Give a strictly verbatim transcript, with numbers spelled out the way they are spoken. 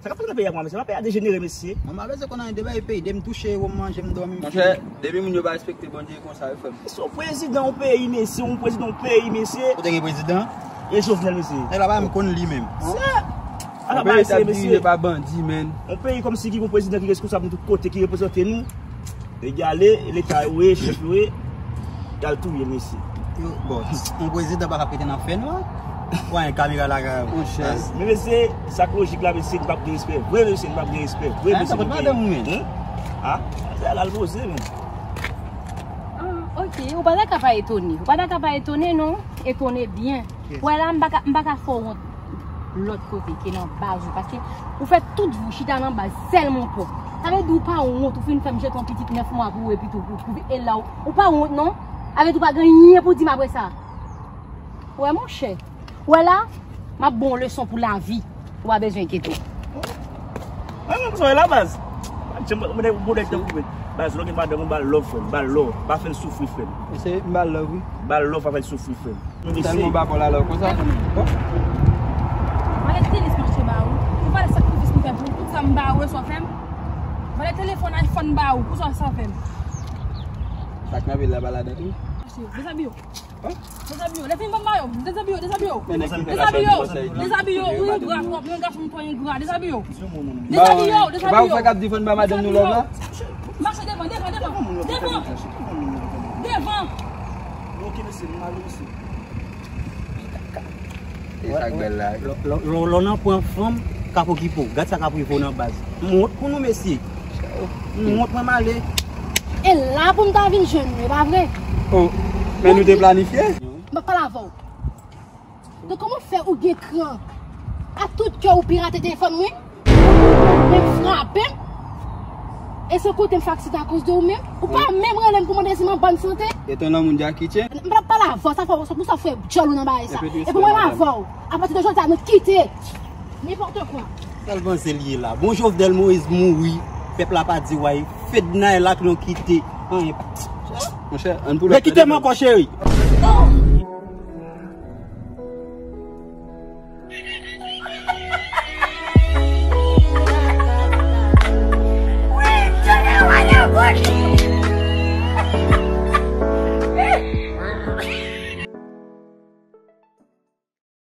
Sa k ap fèt nan peyi a kòman, mesye? Peyi a dejenere, mesye. Mwen pa bezwen konn anyen de bagay peyi, de m touche euro, m manje, m dòmi. Monchè, depi moun yo pa respekte Bondye konsa, yo fè m. Se yon prezidan yon peyi, mesye, yon prezidan yon peyi, mesye. Kote gen prezidan? E Jovenel, mesye. Nèg la pa menm konn li menm. Sa. Ala bagay serye, mesye. Yon peyi k ap dirije pa bandi, menn. Yon peyi kòmsi ki gen yon prezidan ki reskonsab nou tout kote, ki reprezante nou. Egale, leta yo ye, chèf yo ye, y al touye l, mesye. Yo, bon, yon prezidan pa ka pete nan fè nwa. Wè, yon kamera la, ka. Monchè. Men, mesye, sa k lojik la, mesye, n p ap gen respè vre, mesye, n p ap gen respè vre, mesye. Sa kont madanm ou menm? Ah, se al poze, menm. Ah, ok, ou pa ta ka pa etone. Ou pa ta ka pa etone, non. Etone byen. Wè la, m pa ka, m pa ka fè w wont lòt kote ke nan baz ou, paske ou fè tout vi w chita nan baz, sèlman pòp. Sa vle di ou pa wont, ou fin fè m jete yon pitit nèf mwa pou ou epi tou pou, pou, e la ou, ou pa wont non. Sa vle di ou pa gen anyen pou di m apre sa. Wè monchè, wè la, m ap ba w leson pou lavi. Ou pa bezwen enkyete w. Mwen menm sa wè la baz. Mwen mwen mwen mwen Baz, lè w gen madanm ou, ba l love, frè m, ba l love. Pa fè l soufri, frè m. Mesye, m ba l love, wi. Ba l love, pa fè l soufri, frè m. Tèlman ba kò la love konsa. Bon. Valè tenis m achte ba ou. Ou valè sakrifis m fè pou ou. Tout sa m ba ou, e sa w fè m. Valè telefòn iPhone m ba ou. Pou sa w sa w fè m. Sa k nan vil la pa ladan tou. Dezabiye w. Dezabiye w. Lè fini ban m mayo m. Dezabiye w, dezabiye w. Dezabiye w. Dezabiye w. Ou engra twòp. Yon gason twò engra. Dezabiye w. Dezabiye w. Dezabiye w. Ba ou fè k ap defann ba madanm nou love la. Mache devan, devan, devan. Devan. Devan. Ok, mesye, m ale, mesye. E sa k bèl la. Lò, lò, lò, lò nan pran fanm, k ap okipe w. Gad sa k ap rive w nan baz. M wont pou nou, mesye. M wont, mwen m ale. E la pou m ta vin jwenn ou, e pa vre? Oh, men nou te planifye? M ap pale avè w. Donk, kòman fè ou gen kran? A tout kè ou pirate telefòn mwen? Menm frape m? E se kote m fè aksidan akoz de ou menm? Ou pa menm rele m pou mande si m an bòn sante? E ton lanmoun Jackie Chan? M pa pale avè w, sa fè, se pou sa fè djòl ou nan bagay sa. E pou mwen avè w. Apati de jodi a, nou kite. Nenpòt kwa. Sa l panse l ye la? Bon, Jovenel Moïse mouri. Pèp la pa di way. Fednaelle ak nou kite. Anyen. Monchè, ann pou lòt. Men kite m ankò, cheri.